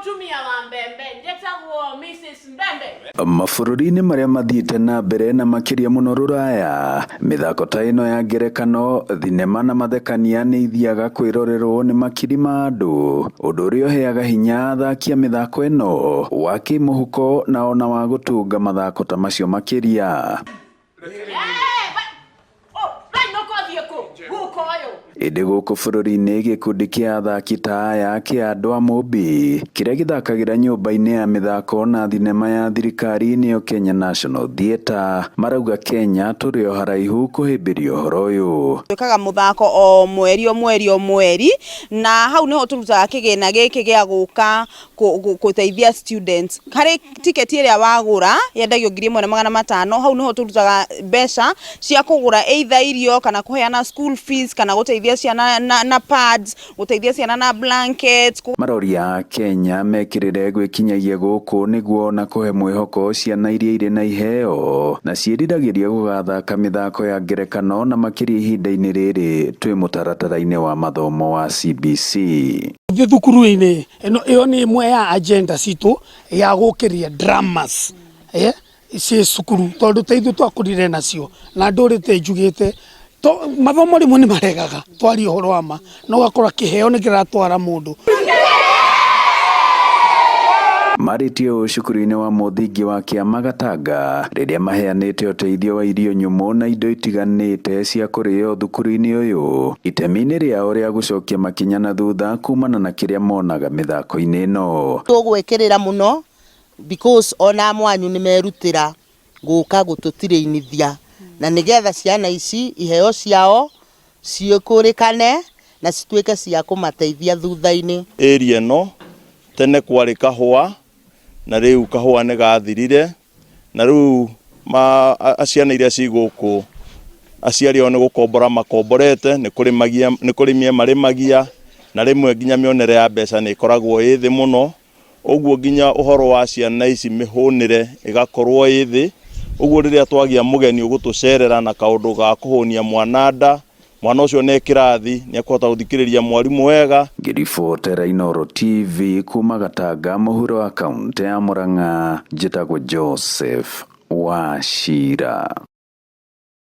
Mũtumia wa Mbembe, njĩtagwo Mrs Mbembe. Mabũrũri-inĩ marĩa mathiĩte na mbere na makĩria mũno rũraya, mĩthako ta ĩno ya ngerekano, thinema na mathekania nĩ ithiaga kwĩrorerwo nĩ makiri ma andũ, ũndũ ũrĩa ũheaga hinya athaki a mĩthako ĩno wa kĩmũhuko na ona wa gũtunga mathako ta macio makĩria. Ĩndĩ gũkũ bũrũri-inĩ gĩkundi kĩa athaki ta aya kĩa andũ a Mũmbi kĩrĩa gĩthakagĩra nyũmba-inĩ ya mĩthako na thinema ya thirikari nĩyo Kenya National Theatre marauga Kenya tũrĩ o haraihu kũhĩmbĩria ũhoro ũyũ. Twĩkaga mũthako o mweri o mweri o mweri na hau nĩho tũrutaga kĩgĩna gĩkĩ gĩa gũka gũteithia students. Harĩ tiketi ĩrĩa wagũra yendagio 1500, hau nĩho tũrutaga mbeca cia kũgũra either irio kana kũheana school fees kana gũteithia ciana na pads, gũteithia ciana na blankets. Maroria a Kenya mekĩrĩre gwĩkinyagia gũkũ nĩguo ona kũhe mwĩhoko ciana iria irĩ na iheo na ciĩriragĩria gũgathaka mĩthako ya ngerekano na makĩria ihinda-inĩ rĩrĩ twĩ mũtaratara-inĩ wa mathomo wa CBC. Gũthiĩ thukuru-inĩ ĩno ĩyo nĩ ĩmwe ya agenda citũ ya gũkĩria dramas ciĩ cukuru tondũ ta ithuĩ twakũrire nacio na ndũrĩte njugĩte mathomo rĩmwe nĩ maregaga twaria ũhoro wa ma na ũgakora kĩheo nĩ kĩratwara mũndũ. Marĩtie ũũ cukuru-inĩ wa mũthingi wa Kĩama Gatanga rĩrĩa maheanĩte ũteithio wa irio nyũmũ na indo itiganĩte cia kũrĩo thukuru-inĩ ũyũ itemi-inĩ rĩao rĩa gũcokia makinya na thutha kumana na kĩrĩa monaga mĩthako-inĩ ĩno. Tũgwĩkĩrĩra mũno because ona mwanyu nĩ merutĩra gũka gũtũtirĩinithia na nĩgetha ciana ici iheo ciao ciĩkũrĩkane na cituĩke cia kũmateithia thutha-inĩ. Area ĩno tene kwarĩ kahũa na rĩu kahũa nĩ gathirire na rĩu ciana iria ci gũkũ aciari ao nĩ gũkombora makomborete, nĩ kũrĩmia marĩmagia na rĩmwe nginya mĩonere ya mbeca nĩ ĩkoragwo ĩ thĩ mũno, ũguo nginya ũhoro wa ciana ici mĩhũnĩre ĩgakorwo ĩ thĩ, ũguo rĩrĩa twagĩa mũgeni ũgũtũcerera na kaũndũ ga kũhũnia mwana nda, mwana ũcio nĩ kĩrathi nĩ ekũhota gũthikĩrĩria mwarimũ wega. Ngĩribotera Inooro TV kuma Gatanga mũhuro wa kaũntĩ ya Murang'a, njĩtagwo Joseph Wachira.